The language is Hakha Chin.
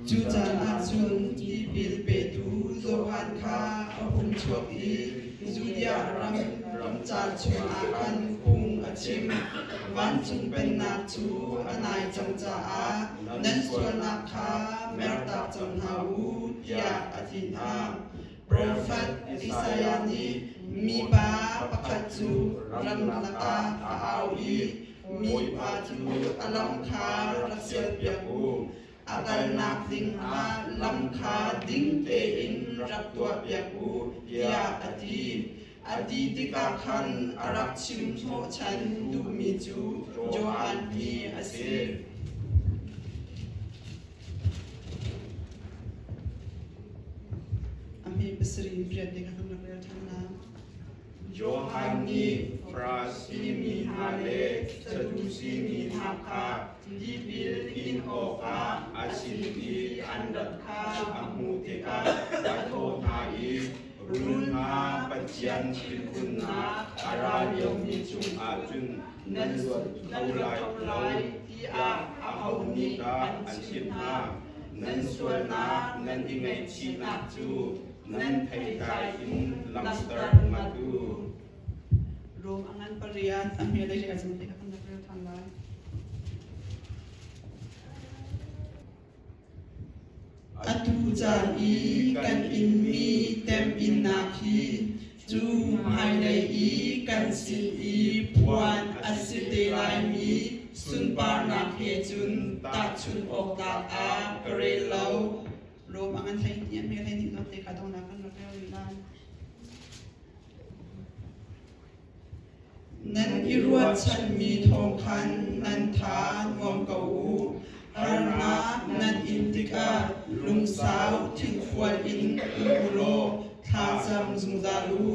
Cu caan ah cun tipil petu Johan kha a hung chuak i Judea ram ramcar chungah khan phung a chim. Vancung Pennak cu a nai cang caah nan sualnak kha mertak cang hna u, tiah a ti hna. Profet Isaiah nih mipa pakhat cu ramlak ah a au i mipa cu a lam kha rak sialpiak u. A kalnak dingah lam kha ding tein rak tuahpiak u, tiah a ti. A ti tikah khan a rak chim hnawhchan duhmi cu Johan hi a si. A hme pasarih rian te kha kan rak rel ṭhan lai. Johan nih Farasi mi hna le Sadusi mi hna kha tipil in awkah a sin i an rat kha a hmuh tikah a thawh hna i, Rul hna Pathian thinhunnak a ra liomi cungah cun nan luat kho lai lo tiah aho nih dah an chimh hna? Nan sualnak nan i ngaihchihnak cu nan theitlai in langhter ngat u. Rom a ngan pariat a hmelei a cung te kha kan rak rel ṭhan lai. Atu caan i kan inmi temhinnak hi cu hmailei i kan sin i phuan a si te laimi sunparnak he cun tahchunh awk tlak ah ka rel lo. Rom a ngan 12 a hme 12 zawn te kha donghnak kan rak rel rih lai. Nan i ruahchanmi thawng khan nan tha nuam ko u. Harnak nan in tikah lungsau thinfual in um u law thlacam zungzal u.